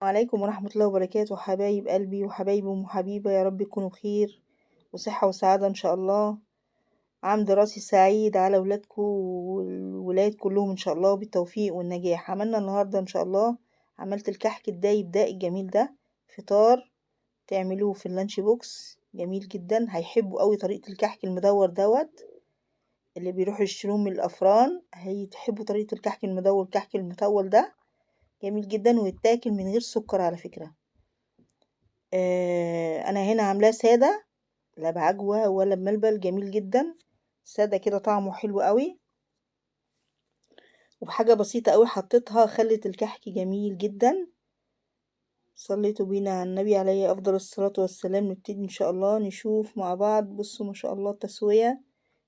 عليكم ورحمة الله وبركاته. حبايب قلبي وحبايب أم حبيبة، يا رب يكونوا بخير وصحة وسعادة إن شاء الله. عام دراسي سعيد على ولادكم والولاد كلهم إن شاء الله بالتوفيق والنجاح. عملنا النهاردة إن شاء الله، عملت الكحك الدايب ده الجميل ده، فطار تعملوه في ال lunch box، جميل جدا. هيحبوا قوي طريقة الكحك المدور دوت اللي بيروحوا يشتروه من الأفران، هيحبوا طريقة الكحك المدور، الكحك المطول ده جميل جدا ويتاكل من غير سكر على فكرة. انا هنا عاملاه سادة، لا بعجوة ولا بملبل، جميل جدا سادة كده، طعمه حلو قوي. وبحاجة بسيطة قوي حطيتها خلت الكحك جميل جدا. صليتوا بينا على النبي عليه افضل الصلاة والسلام. نبتدي ان شاء الله نشوف مع بعض. بصوا ما شاء الله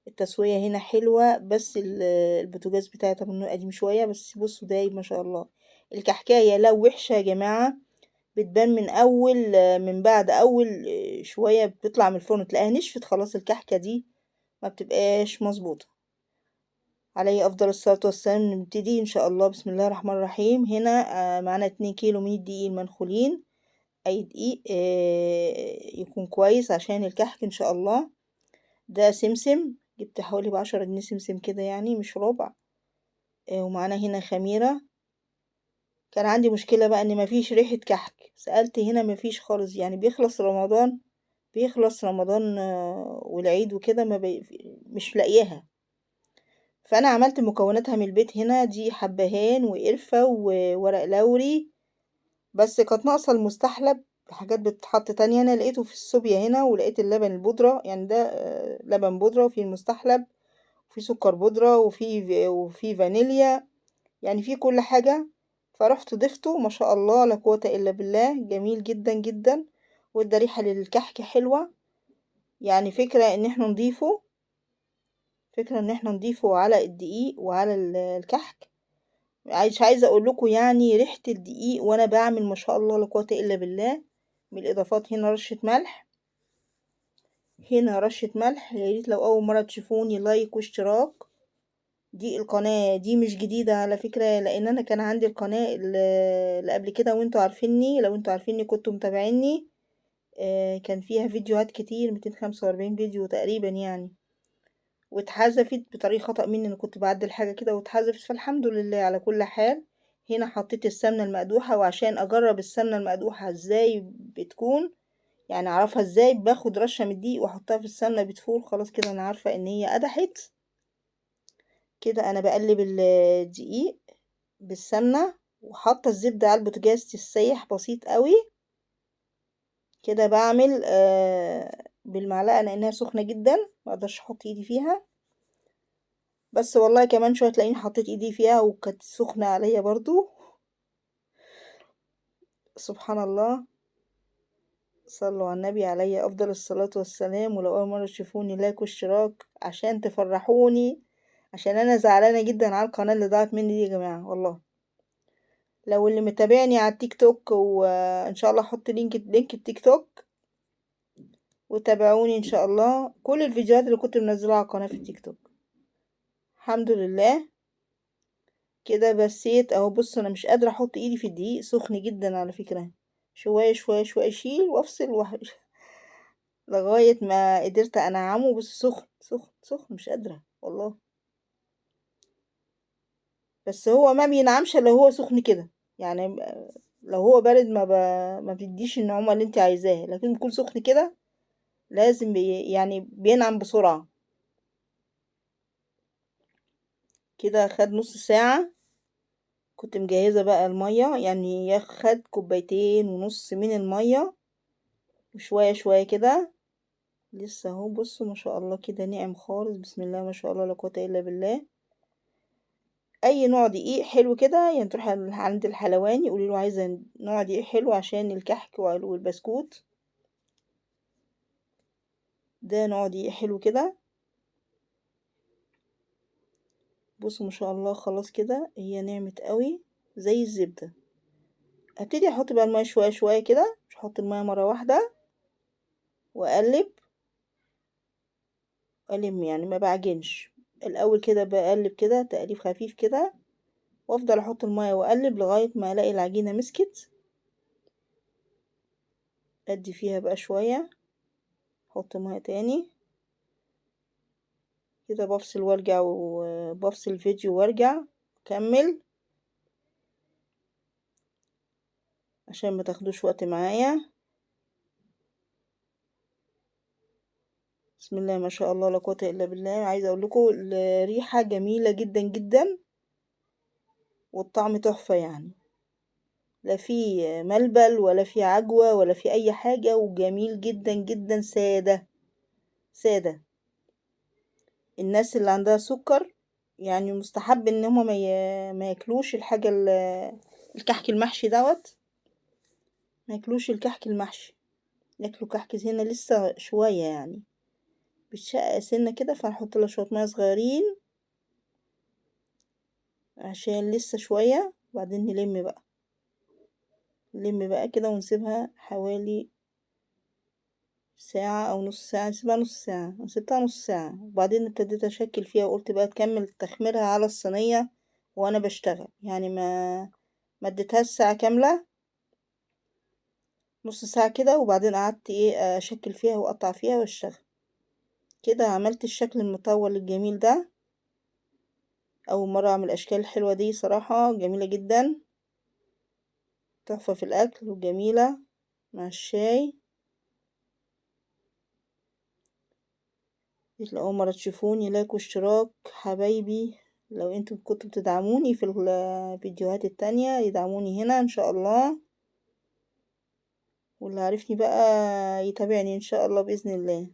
التسوية هنا حلوة، بس البوتاجاز بتاعي طبعا انه قديم شوية، بس بصوا دايب ما شاء الله. الكحكاية لو وحشة يا جماعة بتبان من بعد اول شوية بتطلع من الفرن تلاقيها نشفت خلاص، الكحكة دي ما بتبقاش مظبوطة. عليه افضل الصلاة والسلام. نبتدي ان شاء الله. بسم الله الرحمن الرحيم. هنا معانا 2 كيلو من الدقيق المنخولين، اي دقيق يكون كويس عشان الكحك ان شاء الله. ده سمسم، جبت حوالي ب10 جنيه سمسم كده، يعني مش ربع. ومعانا هنا خميرة. كان عندي مشكلة بقى ان مفيش ريحة كحك، سألت هنا مفيش خالص، يعني بيخلص رمضان والعيد وكده، مش لاقياها. فانا عملت مكوناتها من البيت. هنا دي حبهان وقرفة وورق لوري، بس كانت ناقصة المستحلب، حاجات بتتحط تانية. انا لقيته في الصوبيا هنا، ولقيت اللبن البودرة، يعني ده لبن بودرة وفي المستحلب وفي سكر بودرة وفي فانيليا، يعني في كل حاجة. فرحت ضفته، ما شاء الله لا قوة إلا بالله، جميل جدا جدا، وادى ريحة للكحك حلوة. يعني فكرة ان احنا نضيفه، فكرة ان احنا نضيفه على الدقيق وعلى الكحك. مش عايزة اقول لكم يعني ريحة الدقيق وانا بعمل، ما شاء الله لا قوة إلا بالله. من الاضافات هنا رشة ملح، هنا رشة ملح. يا ريت لو اول مرة تشوفوني لايك واشتراك. دي القناة دي مش جديدة على فكرة، لان انا كان عندي القناة اللي قبل كده، وانتوا عارفيني، لو انتوا عارفيني كنتوا متابعيني. كان فيها فيديوهات كتير، 245 فيديو تقريبا يعني، واتحذفت بطريقة خطأ مني، انا كنت بعدل حاجة كده واتحذفت، فالحمد لله على كل حال. هنا حطيت السمنة المقدوحة، وعشان اجرب السمنة المقدوحة ازاي بتكون، يعني اعرفها ازاي، باخد رشة من الدقيق واحطها في السمنة بتفور، خلاص كده انا عارفة ان هي قدحت. كده انا بقلب الدقيق بالسمنة، وحاطة الزبدة على البوتاجاز تسيح بسيط قوي كده. بعمل بالمعلقة لانها سخنة جدا، ما اقدرش احط ايدي فيها، بس والله كمان شوية تلاقيني حطيت ايدي فيها وكانت سخنة عليا برضو. سبحان الله. صلوا على النبي عليه افضل الصلاة والسلام. ولو اول مرة تشوفوني لايك واشتراك عشان تفرحوني، عشان انا زعلانة جدا على القناة اللي ضاعت مني دي يا جماعة والله. لو اللي متابعني على التيك توك، وان شاء الله احط لينك التيك توك، وتابعوني ان شاء الله كل الفيديوهات اللي كنت منزلها على القناة في التيك توك. الحمد لله كده بسيت اهو. بصوا انا مش قادرة احط ايدي في الدقيق، سخن جدا على فكرة. شوية شوية شوية اشيل وافصل لغاية ما قدرت انعمه. بص سخن سخن سخن، مش قادرة والله، بس هو ما بينعمش الا هو سخن كده، يعني لو هو بارد ما بيديش النعومة اللي انت عايزاها، لكن بيكون سخن كده لازم بينعم بسرعة. كده خد نص ساعة. كنت مجهزة بقى المية، يعني خد كوبايتين ونص من المية، وشوية شوية كده لسه اهو. بصوا ما شاء الله كده ناعم خالص، بسم الله ما شاء الله لا قوة الا بالله. اي نوع دقيق حلو كده، يعني تروحي عند الحلواني قولي له عايزة نوع دقيق حلو عشان الكحك والبسكوت، ده نوع دقيق حلو كده. بصوا ما شاء الله خلاص كده هي نعمت قوي زي الزبدة. هبتدي احط بقى المية شوية شوية كده، مش هحط المية مرة واحدة، واقلب اقلب، يعني ما بعجنش الاول كده، بقلب كده تقليب خفيف كده، وافضل احط المية واقلب لغاية ما الاقي العجينة مسكت. ادي فيها بقى شوية، احط مية تاني كده. بفصل وارجع، وبفصل فيديو وارجع اكمل عشان ما تاخدوش وقت معايا. بسم الله ما شاء الله لا قوة الا بالله. عايزه اقول لكم الريحة جميلة جدا جدا، والطعم تحفة يعني، لا في ملبل ولا في عجوه ولا في اي حاجة، وجميل جدا جدا. ساده ساده. الناس اللي عندها سكر يعني مستحب ان هما ما ياكلوش الحاجة الكحك المحشي دوت، ما ياكلوش الكحك المحشي، ياكلوا كحك هنا لسه شوية يعني بتشقق سنة كده، فهنحط لها شوية مية صغيرين عشان لسه شوية، وبعدين نلم بقى، نلم بقى كده ونسيبها حوالي ساعة أو نص ساعة. نسيبها نص ساعة، أنا سيبتها نص ساعة، وبعدين ابتديت أشكل فيها، وقلت بقى تكمل تخميرها على الصينية وأنا بشتغل، يعني ما اديتهاش ساعة كاملة، نص ساعة كده، وبعدين قعدت أشكل فيها وأقطع فيها وأشتغل كده. عملت الشكل المطول الجميل ده، أول مرة أعمل الأشكال الحلوة دي، صراحة جميلة جدا، تحفة في الأكل وجميلة مع الشاي. لو أول مرة تشوفوني لايك واشتراك حبايبي، لو انتم كنتوا بتدعموني في الفيديوهات التانية يدعموني هنا ان شاء الله، واللي عارفني بقى يتابعني ان شاء الله بإذن الله.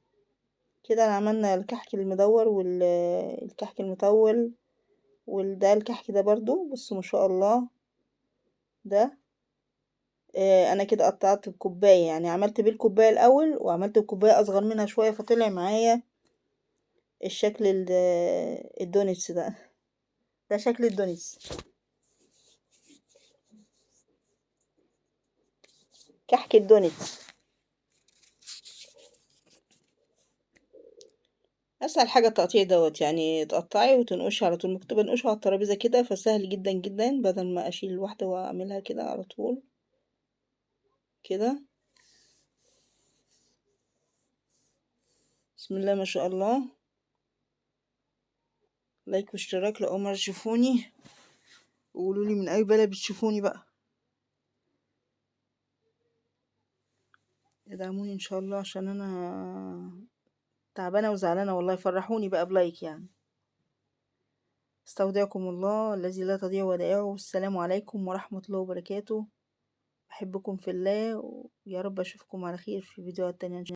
كده عملنا الكحك المدور والكحك المطول، وده الكحك ده برضو بصوا ما شاء الله ده. انا كده قطعت بكوباية، يعني عملت بالكوباية الاول وعملت بكوباية اصغر منها شوية، فطلع معايا الشكل ال donuts ده. ده شكل ال donuts، كحك ال donuts. اسهل حاجة التقطيع دوت، يعني تقطعي وتنقشي على طول، ممكن تبقى نقشه على الترابيزة كده، فسهل جدا جدا، بدل ما اشيل الواحدة واعملها كده على طول كده. بسم الله ما شاء الله. لايك واشتراك لو اول مرة تشوفوني، وقولوا لي من اي بلد بتشوفوني بقى، ادعموني ان شاء الله عشان انا تعبانة وزعلانه والله، فرحوني بقى بلايك يعني. استودعكم الله الذي لا تضيع ودائعه، والسلام عليكم ورحمة الله وبركاته. بحبكم في الله، ويا رب اشوفكم على خير في فيديوهات تانية ان شاء الله.